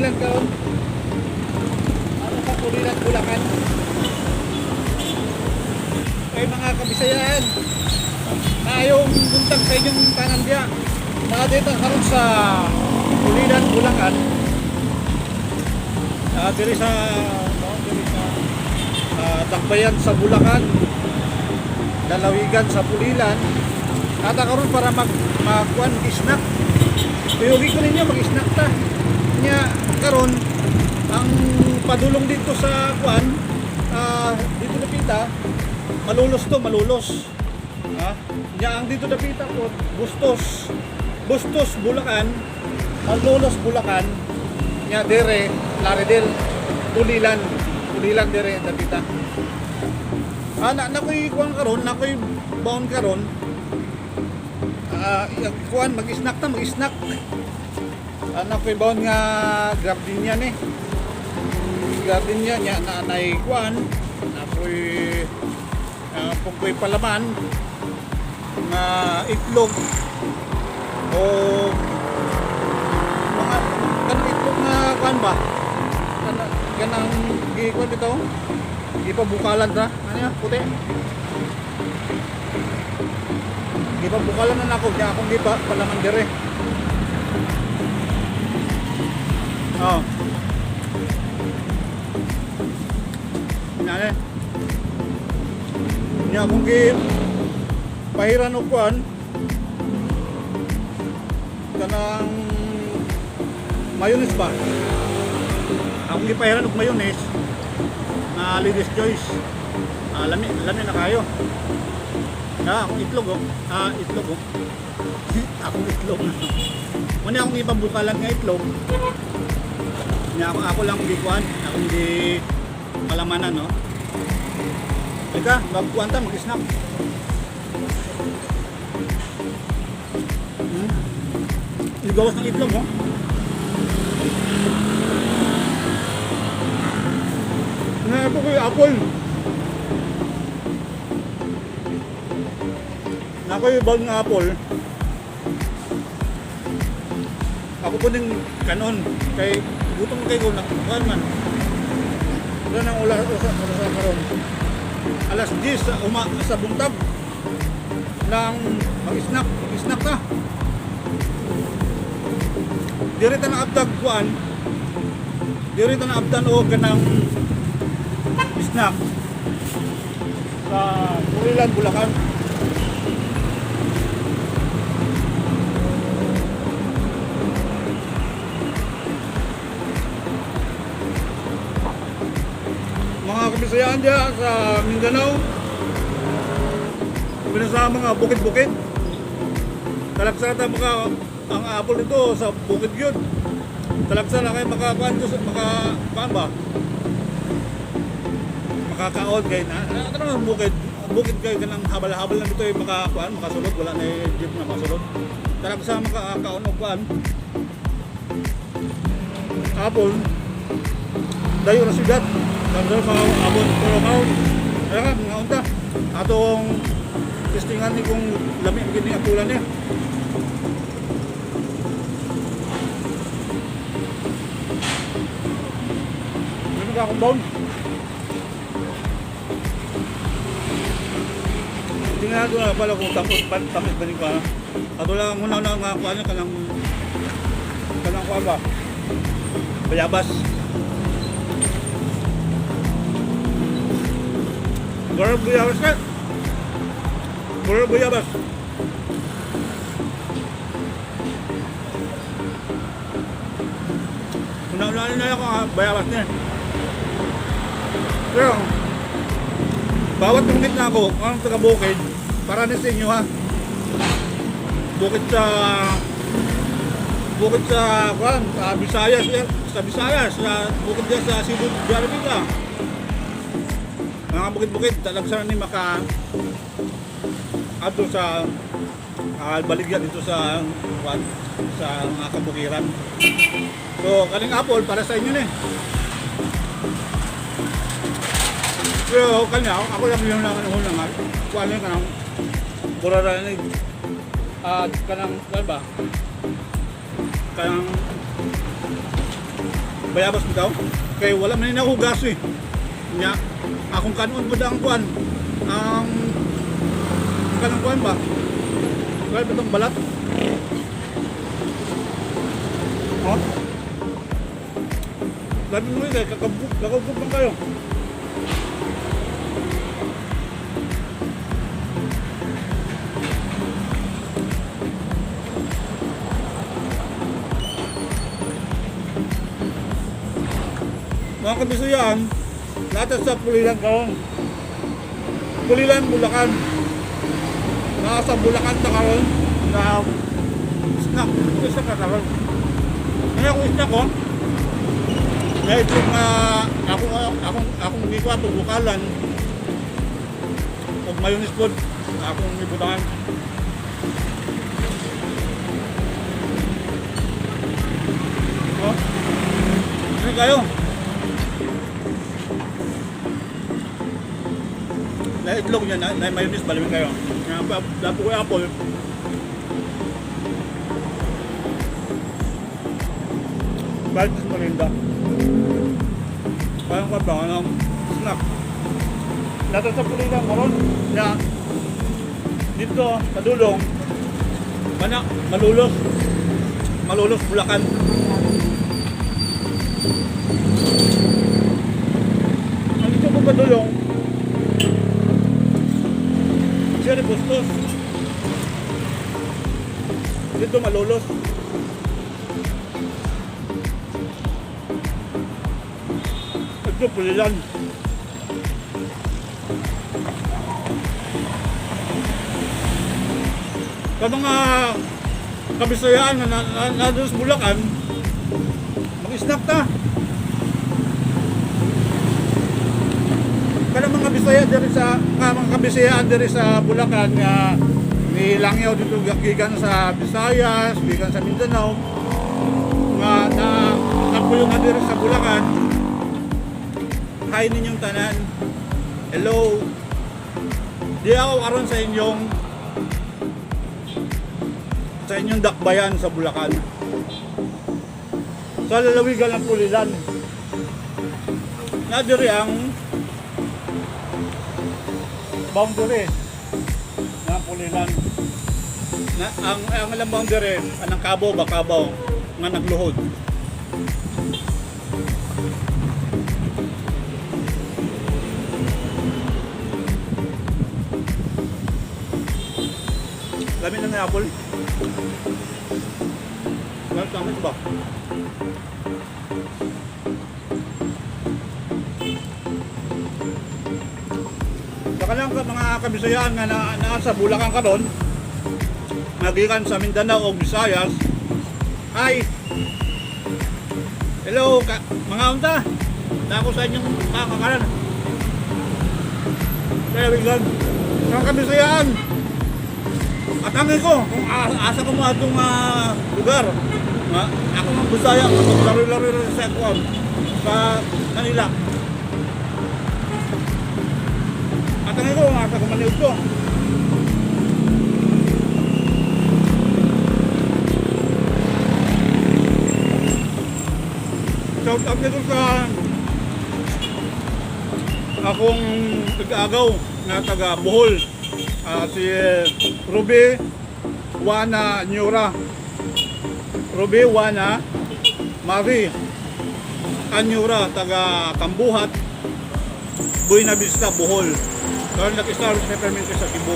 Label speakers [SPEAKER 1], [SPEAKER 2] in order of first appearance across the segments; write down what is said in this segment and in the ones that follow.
[SPEAKER 1] Pulilan karon. Ano sa Pulilan, Bulacan. Kay mga kabisayaan, maayong buntag sa inyong tanan diya. Naa dito karon sa Pulilan, Bulacan. Diri sa no, diri sa Dakbayan sa Bulacan, lalawigan sa Pulilan. Ata karon para mag magkuan, mag-snack. Tuyugi ko ninyo mag-snack ta. Nya karon ang padulong dito sa kuan, dito dapita, Malolos to, Malolos. Ha? Nya ang dito dapita po, Bustos. Bustos, Bulacan, Malolos, Bulacan. Nya dire Plaridel, Pulilan. Pulilan dire dapita. Na nakoy kuan karon, nakoy baon karon. Kuan, mag-snack ta, mag-snack. Nakoy baon nga gardenia ni. Gardenia nya na nay kuan, nakoy pungkoy palaman nga itlog o mga kanang itlog nga kuan ba? Kanang kanang gikuan bitaw? Gipabukalan ta. Ano yan? Puti. Gipabukalan na nako kaya akong gipa palaman dire. Oh. Nane. Nya akong gi pahiran og kuan kanang mayonnaise ba? Akong gipahiran og mayonnaise na Ladies Choice. Lami, lami na kayo. Akong itlog oh. Itlog oh. Akong itlog. Muna akong ipabukalan nga itlog. Nya ako lang gikuan, akong gi palamanan no. Ika, magkuan ta, mag-snack. Igawas ng itlog oh. Nga ko yung apple. Nako yung bag ng apple. Ako po din kanon kay gutom kay ko nakuan man. Wala nang ula usa sa karon. Alas 10 sa uma sa buntag nang mag-snack, mag-snack ta. Diri ta na abdag kuan. Diri ta na abdan og kanang snack sa Pulilan, Bulacan. Mga kabisayaan diya sa Mindanao, sabi sa mga bukid-bukid, talagsa ta maka ang apple nito sa bukid yun. Talagsa na kayo makakuan to maka kuan ba? Makakaon kay na ano ang bukid bukid kay kanang habal-habal lang dito ay makakuan makasulod, wala na jeep na makasulod. Talagsa makakaon og kuan apple, dayo na sigat talagsa mga abot, pero kaon kaya ka mga unta atong testingan ni kung lami ang gini apulan niya. Ano ka akong baon? Tingnan ko na pala kung tapos pa, tapos ba ni ko ano. Ato lang muna na nga kuan kanang kanang kuan ba? Bayabas. Murag bayabas ka. Murag bayabas. Una-una na ako nga bayabas niya. Pero bawat tumit na ako, ang taga bukid, para ni sa inyo ha. Bukid sa kuan, sa Visayas, eh, sa Visayas, sa bukid diyan sa Cebu, Jarabica. Mga bukid-bukid, talagsa ni maka adto sa baligya dito sa kuan, sa mga kabukiran. So, kaning apple para sa inyo ni. Pero kanya, ako lang yung lang ano nga. Kuan lang kanang burara ni kanang kuan ba? Kanang Bayabas bitaw. Kay wala man ni ako gas eh. Nya akong kanon pud ang kuan. Ang kanang kuan ba? Kaya ba itong balat? Oh? Sabi mo yun, eh, kakabuk, kakabuk lang kayo. Mga kabisuyaan, lahat sa Pulilan karon. Pulilan, Bulacan. Nasa Bulacan ta karon na snack. Snack ka karon. Ngayon ako snack ko. Ngayon itong ako akong akong gikuha itong bukalan og mayonnaise pod akong ibutangan. Oh. Ano kayo? Na itlog niya, na mayonnaise, balawin kayo. Dapo ko yung apple. Balik sa Marinda. Parang ka ba ng snack. Nata sa pulilan karon na dito padulong mana malulos malulos Bulacan. Ang dito ko padulong Jerry Bustos. Dito malulos. Ito pulilan. Sa mga kabisayaan na nandun sa Bulacan, mag-snack ta. Kada mga Bisaya diri sa nga mga kabisayaan diri sa Bulacan nga nilangyaw dito gikan sa Visayas, gikan sa Mindanao nga na napuyo nga diri sa Bulacan. Hi ninyong tanan. Hello. Di ako karon sa inyong dakbayan sa Bulacan. Sa lalawigan ng Pulilan. Na diri ang boundary ng Pulilan. Na, ang alam boundary, anang Kabaw ba Kabaw nga nagluhod. Dami na ng apple. Well, tama ba? Saka lang ka mga kabisayaan nga na, nasa Bulacan karon, magikan sa Mindanao o Visayas, ay hello ka, mga unta, na ako sa inyong kakakaran. Kaya biglan, mga kabisayaan, at angin ko, kung asa ko mo atong lugar, nga, ako mga Bisaya, laro-laro rin sa kuwan, sa Manila. At angin ko, kung asa ko maniud ko. Shout out nito sa akong nag-agaw na taga Bohol. Si Ruby Wana Nyura. Ruby Wana Marie Anyura taga Kambuhat, Buena Vista, Bohol. Karon nag-establish na permanente sa Cebu.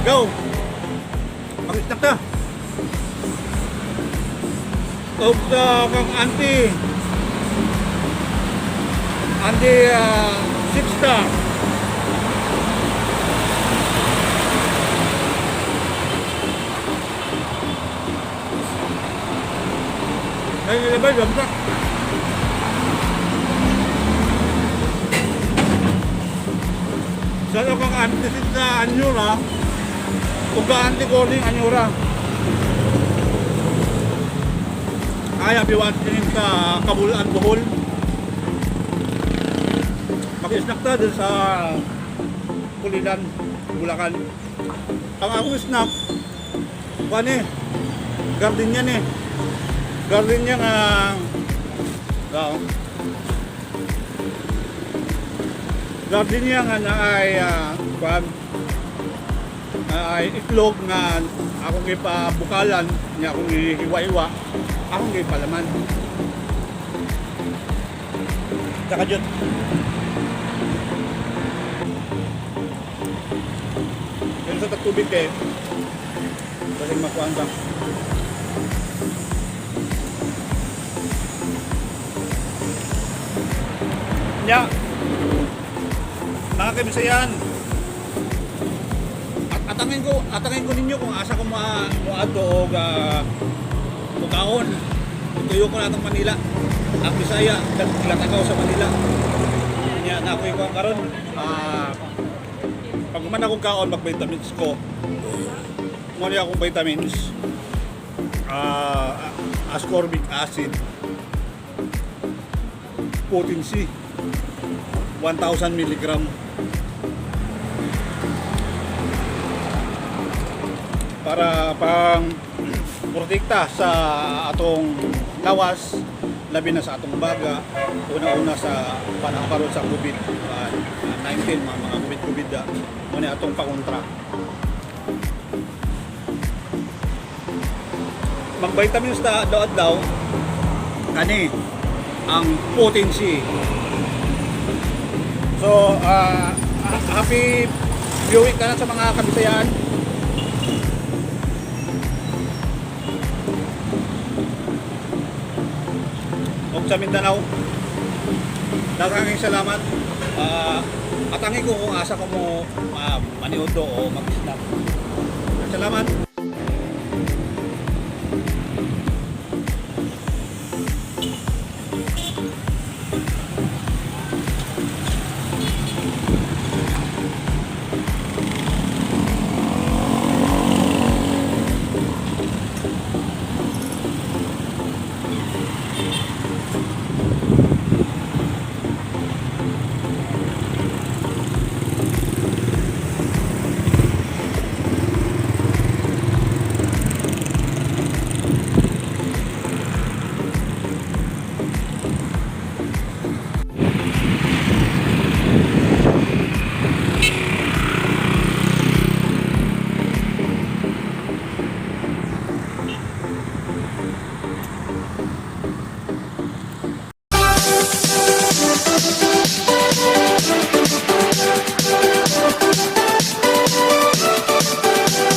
[SPEAKER 1] Go! Mag-snack ta! Og sa kang auntie Auntie Sixta. Ay, nilabay, bagsak. Sa ano kang auntie Sixta Anyura, ug ka auntie Corning Anyura. Ay, happy watching sa Kabulaan, Bohol. Mag-snack ta dun sa Pulilan, Bulacan. Ang akong snack, kuan eh, garden yan eh. Garden niya nga garden niya nga na ay kuan na ay itlog nga akong ipabukalan niya, akong ihiwa-hiwa, akong ipalaman. Tsaka jud. Pero sa tubig kay kasi makuan ba. Nya, mga kamisayan, at atangin ko ninyo kung asa ko ma moadto og mukaon. Tuyo ko na atong Manila. Ang Bisaya, naglatagaw sa Manila. Nya na ako'y kuwan karon. Pag man akong kaon, mag-vitamins ko. Mo ni akong vitamins. Ascorbic acid. Potency 1000 milligram para pang protekta sa atong lawas, labi na sa atong baga, una-una sa panahon karon sa COVID-19, mga COVID COVID da mo ni atong pakontra. Mag vitamins ta adlaw adlaw, kani ang potency. So happy viewing ka na sa mga kabisayaan. Og sa Mindanao. Daghang salamat. Atangi ko kung asa ko mo maniudo o mag-snack. Salamat.